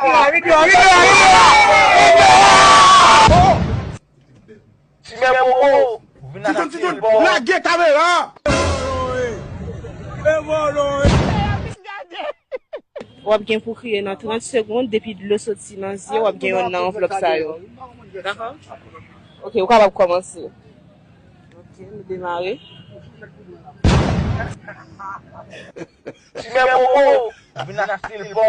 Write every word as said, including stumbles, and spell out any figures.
Ti mè Bobo, vin ak Titon, Titon, lage kamera. W ap gen pou kriye nan trant segonn, depi dlo soti nan zye, w ap gen youn nan anvlòp sa yo. Dakò? Ok, ou kapab kòmanse. Ok, nou demare. Ti mè Bobo, vin ak Silvò.